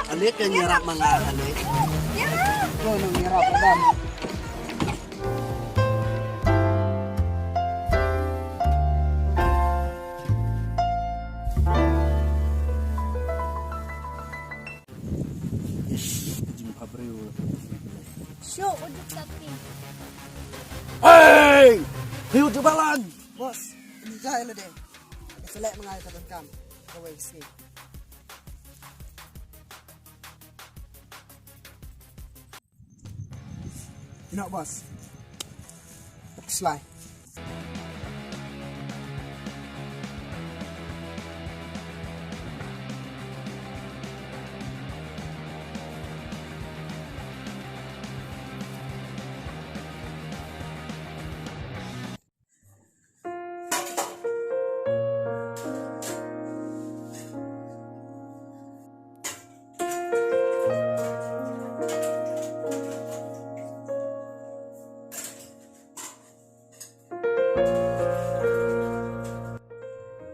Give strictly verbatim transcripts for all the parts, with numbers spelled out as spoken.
Alek ka nyerap manga alek. Ko nang nyerap adam. Ish, jing pabrew. Syo, ujuk tapi. Hey! Hiu jubalan. Bos, ini jai lo deh. Selek mengai ka tengkam. Kawai sini. Ina bos. Slai.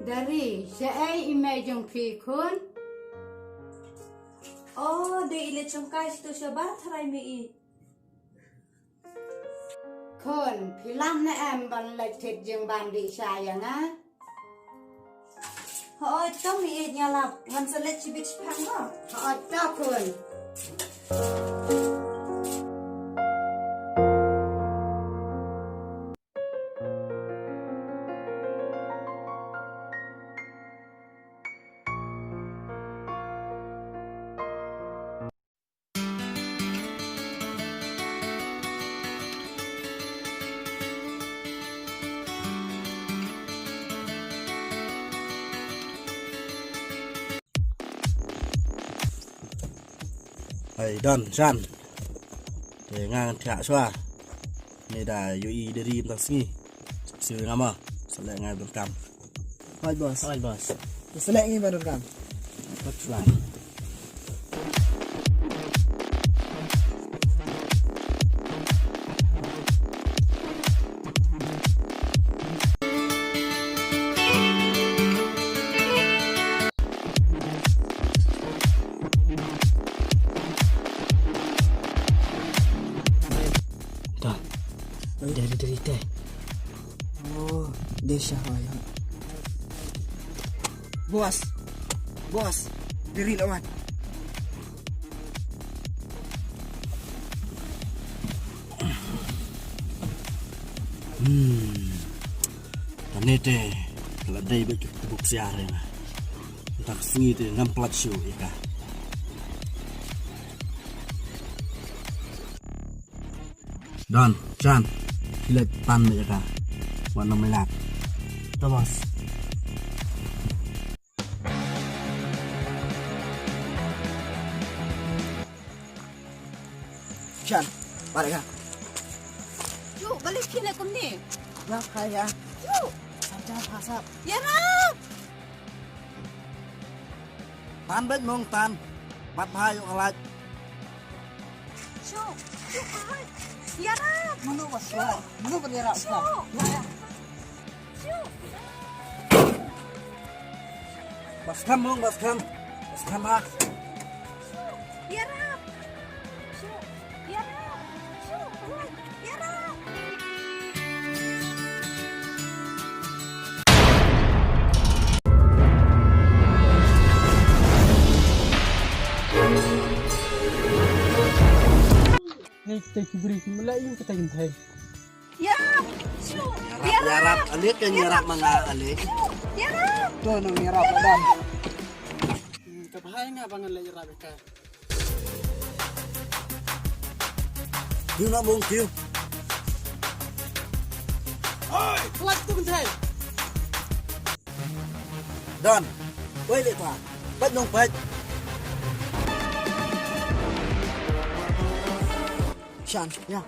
Dari, shaei i mei jong phi khun? Oh, dei i leit shongkai shatu shabar tharai mei i. Khun, phi lam ne em ban leit thied jingban dih sha ïa nga? Hooid to mei i, nga lap, ngan sa leit shibit shiphang mo. Hooid to khun. Hai Don, Shan. Te nga ngan thiah shuwa. Ni da ïohi deri mynta sngi. Sa siew nga ma. Sa leh nga donkam. Hoi boss. Hoi boss. Sa leh ngi ba donkam. Pat shuwa. Dah. Dari, dari teh. Oh, dei sha hoi. Boss. Boss. Deri lawan. Hmm. Kane te, ka la dei bad ka tbuk siar ïa nga. Mynta ka sngi te ngam palat shuh ïa ka. Don, Chan, phi leit pan bad ïa ka. Wat nang mih lad. To boss. Shan, balik ka. Ju, balik sini kumne. Lah, kaya. Ju. Saja pasap. Ïarap. Tan bad mong tan. Bat bha ïoh ka lait. Ju, ju, balik. Ïarap. Mano bas. Ju. Mano ban ïarap. Ju. Ya, ya. Bas kham mong, bas kham. Bas kham ha. Ïarap. Ïarap. Ïarap. Hei, kita kibri, kita melai, kita kintai. Ïarap! Shu! Ïarap, ïarap, ïarap! Alek kan ïarap ma nga, Alek. Ïarap! To nang ïarap, Adam. Hmm, ka bha ïa nga ba ngan leh ïarap ïa ka. Kiew na mong, kiew. Oi, plat tu kynthei. Don, wei leh ta. Peit nong peit. Shan, ïa.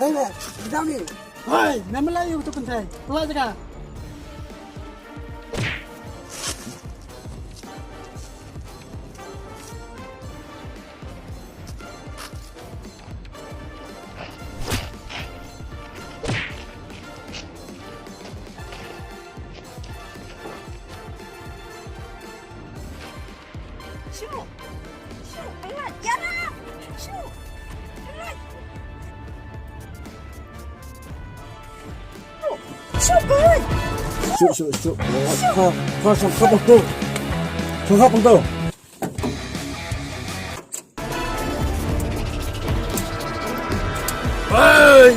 Hey, man, get down here. Hey, namela yung tukun tay. Pula jaga. Shu. Shu, pynlait. Ïa na. Shu. Pynlait. Shu, pynlait. Shu, shu, shu. Ha, ha, shu, shu, shu. Shu, shu, shu. Hey!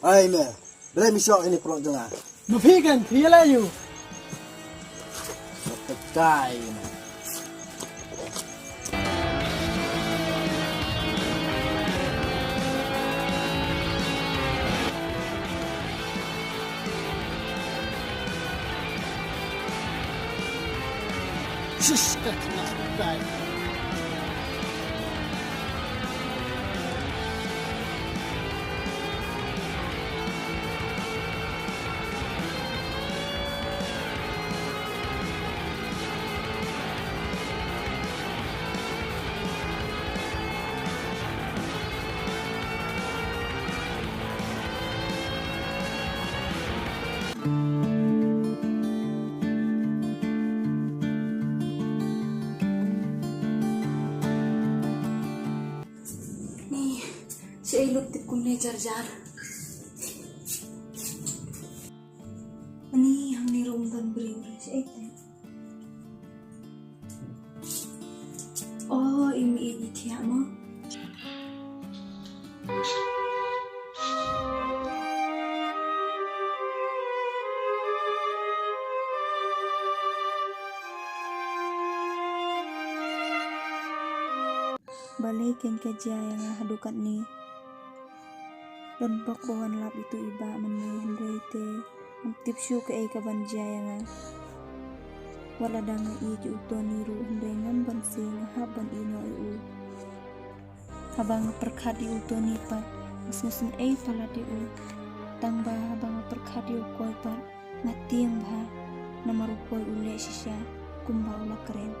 Ai me, balei me shoh ïa ine i paralok jong nga? Ma phi kan, phi ïaleh ïa u. Satakai me. Shish, ka khynnah satakai. Ni, shaei lut tip kumne jar jar. Ani hangne ruh ym don briew re, shaei te. O, i mei i thiah mo. Balei kein ka jia ïa nga haduh katne? Don bok ba wan lap ïa uto i bah mynne, hynrei te ngam tip shuh kaei ka ban jia ïa nga. Wat lada nga ïeit ïa u Tony ruh, hynrei ngam banse, nga hap ban ïeh noh ïa u. Haba nga pyrkhat ïa u Tony pat, nga sngewsynei palat ïa u. Tang ba haba nga pyrkhat ïa u Koi pat, nga tieng bha, namar u Koi u leh shisha kumba u la kren.